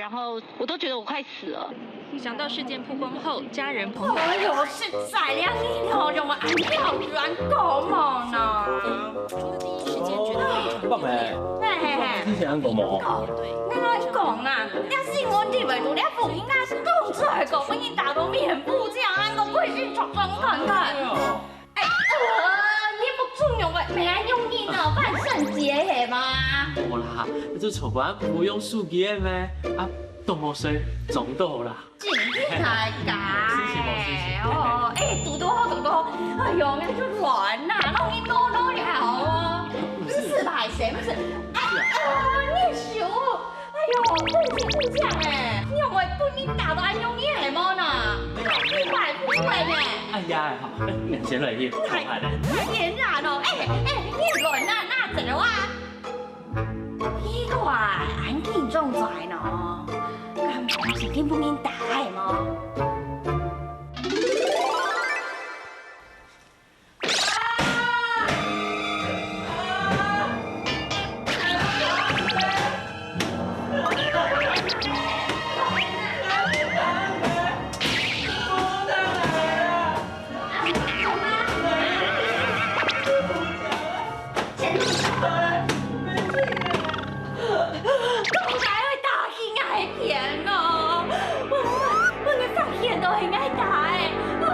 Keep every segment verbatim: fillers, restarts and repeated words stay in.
然后我都觉得我快死了。想到事件曝光后，家人朋友哎呦，實在了，你吼，用个恁刁鑽講無呢？除了第一時间觉得非常丢脸，嘿嘿嘿。之前講無？對，你來講啊，這新聞裡面有這婦人家講出來講，分人打到面部這樣，恁个貴姓出狀看看。 哎，呃，你目中有个美男用人哦，萬聖節係嗎？無啦，就坐班毋用手機个咩？啊，當好睡，總都好啦。真係太假欸！哦，哎，堵到好，堵到好，哎喲，那就亂啦，弄一弄弄了哦。不是啦，誰不是？哎，呃，你手，哎喲，不行不講哎，你有沒有不應打到安用你係無呢？你快不會呢？哎呀， 哎，你先來一口，好嘞。太嚴然哦，哎哎，你亂那那怎麼啊？你都啊，恁緊張在呢，敢係根本人打的無？ 到底會打去哪一片哦？我，我，我个發現都係𠊎打个，哦，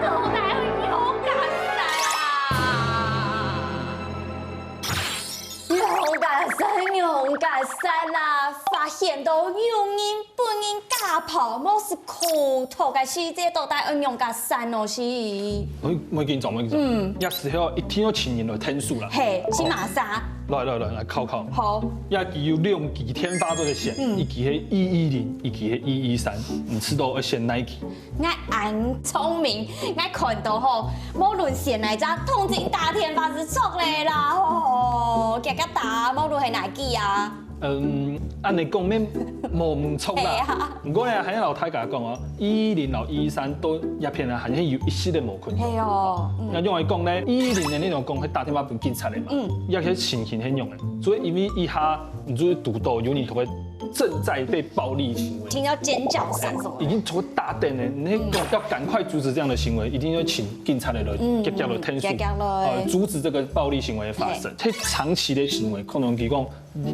到底會用甲啥啊？用甲啥，用甲啥啊！發現都用人 分人家暴，無食苦，討个時節到底愛仰結煞哦是？哎，莫緊張，莫緊張。嗯。這時候一定愛請人來𢯭手啦。嘿，起碼啥？來來來來，考考。好。這佢有兩支電話做个線，嗯。一支係一一零，一支係一一三，你知道愛選哪一支？𠊎恁聰明，𠊎看到吼，無論選哪隻，通知打電話就著了啦，吼，遽遽打，無論係哪支啊。 嗯，恁樣講乜無毋著啦。係啊。毋過呢，還愛摎大家講哦，一一零摎一一三都這片啊，還係有一息仔無共樣。係哦，嗯。該仰般講呢？一一零个內容講，係打電話分警察个嘛。嗯。這个情形係仰般个，所以因為這下你就堵到有人同佢正在被暴力行為。聽到尖叫聲什麼的。已經同佢打等了，你要趕快阻止這樣的行為，一定要請警察來，嗯，遽遽來𢯭手，嗯，遽遽來。呃，阻止這個暴力行為的發生。係。這長期的行為，可能佢講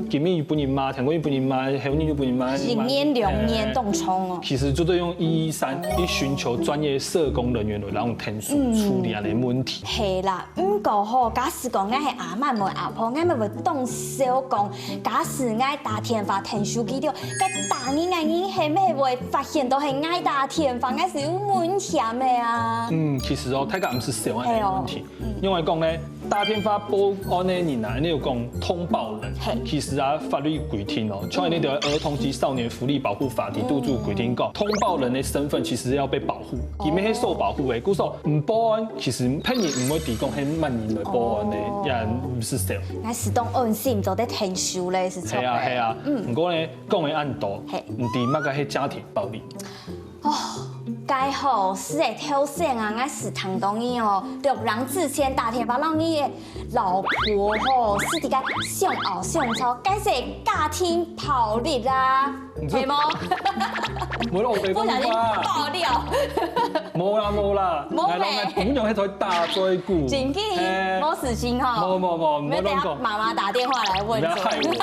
今日又分人罵，聽講又分人罵，後日又分人罵，一年兩年當長哦。其實就係用一一三去尋求專業社工人員來，然後𢯭手，嗯，處理恁樣个問題。係啦，毋過吼，假使講𠊎係阿姆無阿婆，𠊎乜會當愁講，假使𠊎打電話𢯭手佢兜，該打𠊎个人係毋係會發現到係𠊎打電話，𠊎係有危險个啊。嗯，其實哦，大家毋使愁恁樣个問題。係哦。 嗯。仰般講呢？打電話報案个人啊，你有講通報人，嘿。其實啊，法律規定哦，像你个《兒童及少年福利保護法》第六條規定講，通報人的身份其實要被保護，哦。佢乜係受保護个。故所毋報案，其實別人毋會知講係麼人來報案个，哦。也毋使愁。𠊎係當安心做得𢯭手咧，係著个。係啊，係啊。嗯。毋過呢，講个恁多，嘿。毋知麼个係家庭暴力？ 哦，該吼，係个頭先啊，𠊎係聽到你哦，六人之前打電話摎你个老婆吼，係在該相毆相吵，該係家庭暴力啦，你這係無？無啦，我沒講過啊。不小心爆料。無啦，無啦，無咩。來，來，來，姑娘，那台打嘴鼓。真的，嘿。無事情吼。無，無，無，莫亂講。你等下媽媽打電話來問說。不要害我。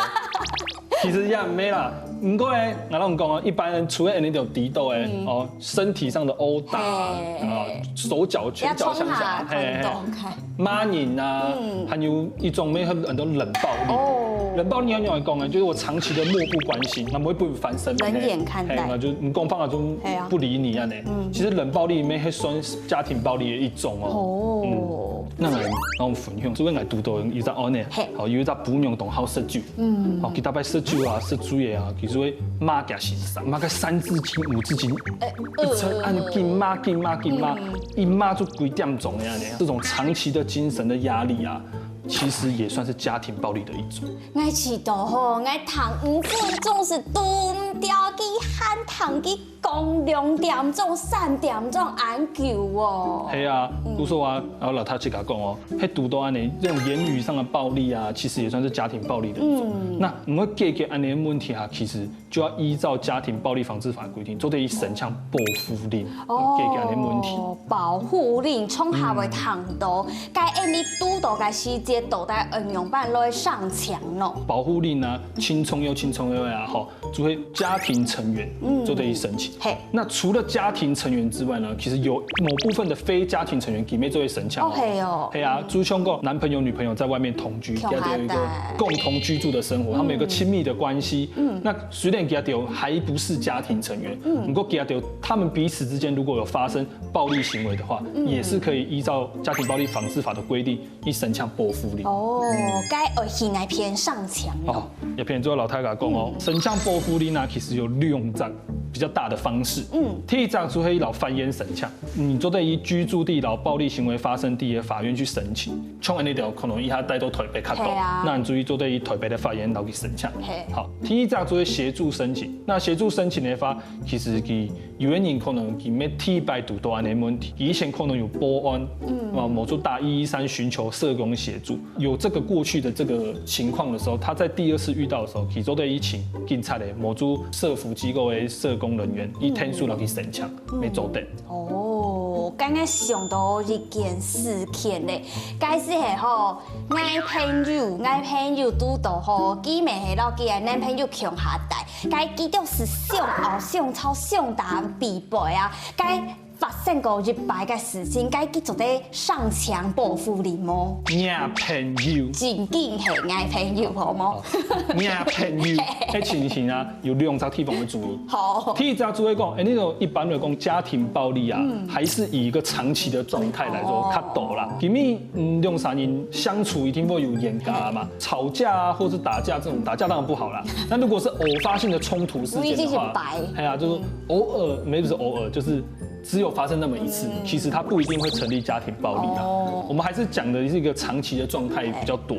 其實也毋係啦，毋過呢，𠊎摎你講哦，一般人除了恁樣就知道个，嗯。哦，身體上的毆打啊，嘿。啊，手腳拳腳相向，也衝下，嘿，嘿。看到，看。罵人啊，嗯。還有一種乜很多冷暴力。哦。冷暴力仰般講呢？就是我長期的漠不關心，那麼會不反生，冷眼看待。嘿，那就你講話就，嘿啊。不理你恁樣。嗯。其實冷暴力裡面會算家庭暴力的一種哦。哦。嗯。那𠊎，那𠊎分享，所以𠊎堵到有一隻案例，嘿。好，有一隻餔娘當好食酒。 嗯。哦，佢逐擺食酒啊，食醉个啊，佢就會罵厥先生，罵个三字經、五字經，哎，一直恁緊罵、緊罵、緊罵，嗯。一罵就幾點鐘个恁樣。這種長期的精神的壓力啊，其實也算是家庭暴力的一種。𠊎知道吼，𠊎聽毋準，總係堵毋著佢，還聽佢講兩點鐘、三點鐘恁久哦。係啊，故所啊，然後老太自家講哦，係堵到恁呢，這種言語上的暴力啊，其實也算是家庭暴力的一種。那你會解決恁呢的問題啊，其實就要依照家庭暴力防治法規定，做得去申請保護令，解決恁呢問題。哦，保護令，從下會談到，該恁呢堵到个時節，到底愛仰般來申請呢？保護令啊，輕重要、輕重要啊，吼，就係家庭成員做得去申請。嘿，那除了家庭成員之外呢，其實有某部分的非家庭成員佢乜做得申請。哦，係哦。係啊，就像講男朋友、女朋友在外面同居，共下佢有一個戴共同居住的生活，他們有個親密的關係。嗯，那雖然佢有還不是家庭成員，嗯，不過佢有他們彼此之間如果有發生暴力行為的話，也是可以依照家庭暴力防治法的規定去申請保護令。哦，該愛去哪片申請呢？哦，也騙做老太太講哦，申請保護令呢，其實有兩隻比較大的方式。嗯，第一隻就係去法院申請，你做得去居住地摎暴力行為發生地的法院去申請。像恁呢就可能一下帶到台北較多，係啊那你就去做得去台北的法院摎佢申請。嘿好，第二隻就係協助申請。那協助申請的話，其實佢有的人可能佢乜第一擺堵到恁呢問題，佢以前可能有報案，嗯，啊，某處打一一三尋求社工協助，有這個過去的這個情況的時候，他在第二次遇到的時候，佢做得去請警察的某處社福機構的社工人員，去天數落去申請，乜做得。哦，剛剛想到一件事情咧，該時係吼，𠊎朋友，𠊎朋友堵到吼，佢乜係摎佢个男朋友共下戴，該佢就是相毆、相吵、相打、比背啊，該發生過一擺个事情，該佢做得申請保護令無？你朋友，正經係𠊎朋友，好無？你朋友，這情形啊，有兩隻地方要注意。好，第一隻就係講，哎，那種一般來講，家庭暴力啊，還是以一個長期的狀態來說較多啦。因為嗯，兩三人相處一定會有冤家嘛，吵架啊，或是打架這種，打架當然不好啦。那如果是偶發性的衝突事件的話，我已經是白哎呀，就是偶爾，沒有，不是偶爾，就是只有發生那麼一次，其實它不一定會成立家庭暴力啦。哦我們還是講的是一個長期的狀態比較多。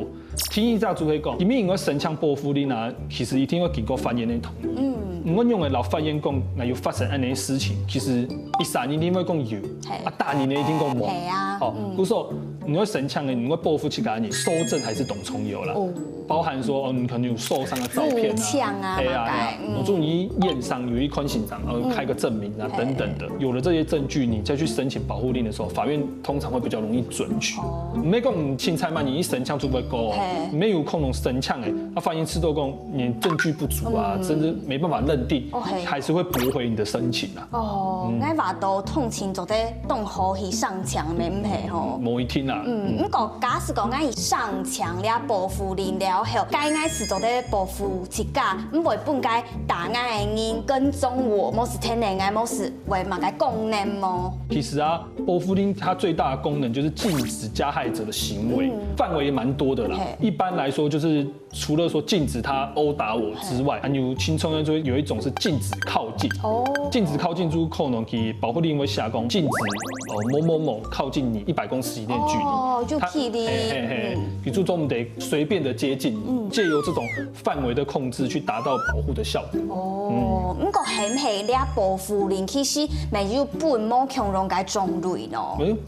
第二隻就係講，因為因為申請保護令啊，其實一定會經過法院的同意。嗯，我用的老法院講，那有發生恁呢事情，其實一三一定會講有，嘿啊，大人的一定講無。嘿啊好，比如說你會申請的，你會保護自家人，收證還是當重要啦。哦包含說，哦，你可能有受傷的照片啊，物件啊嘿啊，大概嘿啊，我祝你驗傷有一款心臟，呃，開個證明啊，等等的。有了這些證據，你再去申請保護令的時候，法院通常會比較容易准許。沒講你凊彩嘛，你一申請就會過，嘿沒有可能申請哎，他法院知道講你證據不足啊，甚至沒辦法認定哦嘿，還是會駁回你的申請啊。哦，𠊎話到通常做得當好去申請，毋係吼？某一天啊，嗯，毋過假使講𠊎去申請了保護令了後，該𠊎係做得保護自家，毋會分該打𠊎个人跟蹤我，無係天然𠊎，無係會麼个功能無？其實啊，保護令它最大的功能就是禁止加害者的行為，範圍也蠻多的啦。一般來說，就是除了說禁止他毆打我之外，還有輕重要就有一種是禁止靠近。哦，禁止靠近就可能佢保護令會寫講禁止哦某某某靠近你一百公尺以內的距離。哦，就距離，嘿嘿嘿嗯，比如說我們得隨便的接近，借由這種範圍的控制去達到保護的效果。哦，毋過係毋係這保護令其實乜有分無共樣个種類呢？嗯，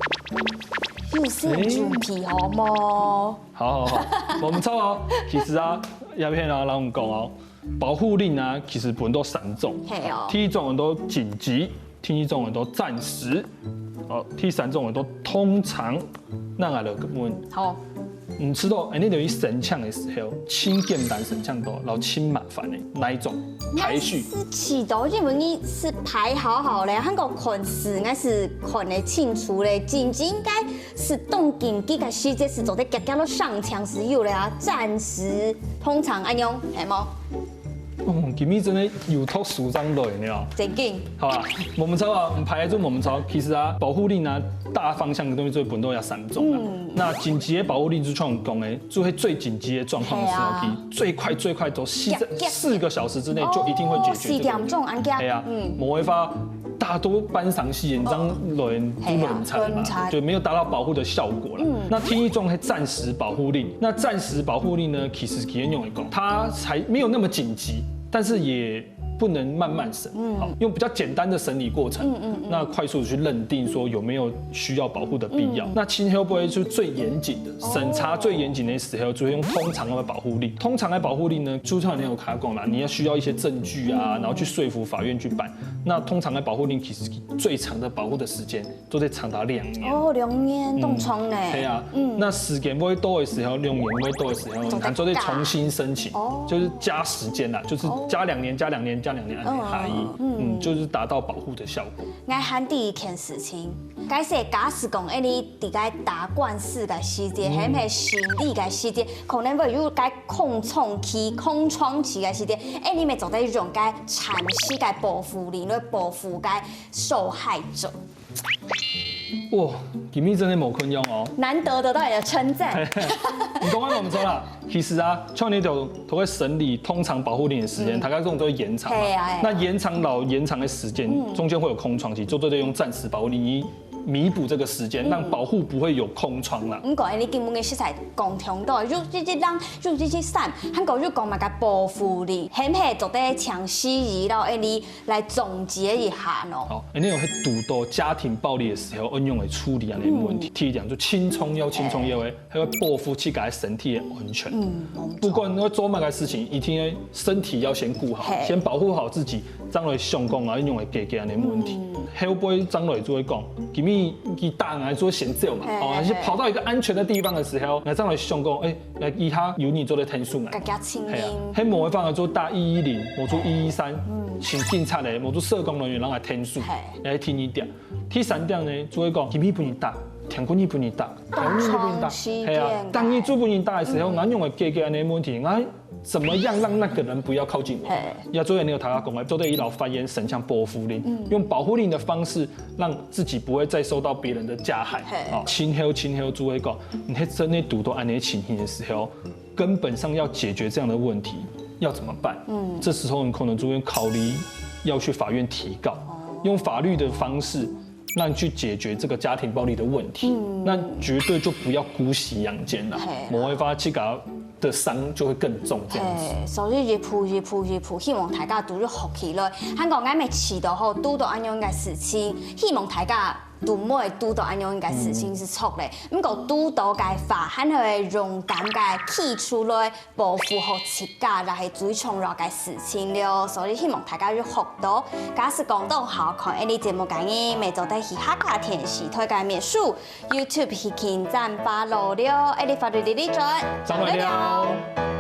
有先準備好無？好好好，我們抄哦。其實啊，要騙啊，讓我們講哦，保護令啊，其實分做三種。係哦第一種叫做緊急，第二種叫做暫時，哦，第三種叫做通常。那來問，好，你知道，哎，你等於申請的時候，盡簡單申請到，然後盡麻煩的哪一種排序？是知道，因為你係排好好咧，還過款式，應該係看得清楚咧，真正應該係當緊急个時節係做得遽遽落上搶係有咧啊，暫時通常恁樣，係無？嗯，今日真的有讀書上來呢。正經，好啊，我們抄啊，我們排來做我們抄。其實啊，保護令啊，大方向的東西最本都要三種啊。那緊急的保護令就像我講的，就會最緊急的狀況的時候，係啊可以最快最快走四遽遽四個小時之內就一定會解決這個問題。哦四點鐘恁遽哎呀，某一發大多班上戲演唱人都係啊輪慘嘛，輪慘就沒有達到保護的效果了。那第一種是暫時保護令，那暫時保護令呢，其實可以用來講，它才沒有那麼緊急，但是也不能慢慢审，好，用比较简单的审理过程，那快速地去认定说有没有需要保护的必要。那今后不会就最严谨的审查最严谨的时候，就会用通常的保护令。通常的保护令呢，就像你有卡讲啦，你要需要一些证据啊，然后去说服法院去办。那通常的保护令其实最长的保护的时间都在长达两年。哦，两年当长呢。对啊，那时间不会多的时候，两年不会多的时候，你还做得重新申请，就是加时间啦，就是加两年，加两年，加两年，按呢下去，嗯，就是达到保护的效果。我还第一件事情，假设假使讲，哎，你在该打官司的时间，还没审理的时间，可能会有个空窗期、空窗期的时间，哎，你们做得用个暂时个保护令来保护个受害者。哇，今日真的无困难哦。难得得到你的称赞。你讲得没错啦。其实啊，像你就都会审理通常保护令的时间，大概这种都会延长嘛。嘿啊，嘿啊。那延长到延长的时间，中间会有空窗期，就做得用暂时保护令，你弥补这个时间，让保护不会有空窗啦。毋过，你根本个实在讲通到，就这这人，就这这三，还过又讲嘛个保护令，还没做得请司仪咯，哎，你来总结一下喏。好，你有去堵到家庭暴力的时候，应用来处理啊，你问题。第一点就轻松要轻松要的，还要保护自家身体的安全。嗯，不管你要做么个事情，一定要身体要先顾好，嘿先保护好自己，将来想讲啊，用来解决你的问题。后背将来就会讲，今日去打人做先走嘛，嘿哦，还是跑到一个安全的地方的时候，那将来想讲，哎，那以下有你做得听数啊。更加亲系啊民，。迄無法做打一一零，無做一一三，請警察咧，無做社工人員人來聽數，嘿來聽一點。第三點呢，就會講，今日不能打，天光日不能打，天光日不能打，當長時間係啊，當日做不能打的時候，𠊎用个解決安尼問題，𠊎怎麼樣讓那個人不要靠近我嘿？要做的，你有頭先講的，做得一老發言，省像保護令，用保護令的方式，讓自己不會再受到別人的加害。嘿哦，今後今後就會講，你還真的堵到安尼情形的時候，根本上要解決這樣的問題，要怎麼辦？嗯，這時候你可能就會考慮要去法院提告，用法律的方式。讓你去解決這個家庭暴力的問題，那絕對就不要姑息養奸了嘿啊，莫會發現自家的傷就會更重這樣子。嘿，所以一步一步一步，希望大家都有學起來。還講，𠊎每次都好堵到安樣个事情，希望大家都毋會堵到安樣个事情是錯咧。毋過堵到个話，還係會勇敢个企出來，保護好自家，就係最重要个事情了。所以希望大家有學到。假使講到好看，𠊎俚節目个人，每週都去客家電視台个面書，YouTube去撳讚follow了，𠊎俚法律裡裡轉，再會了。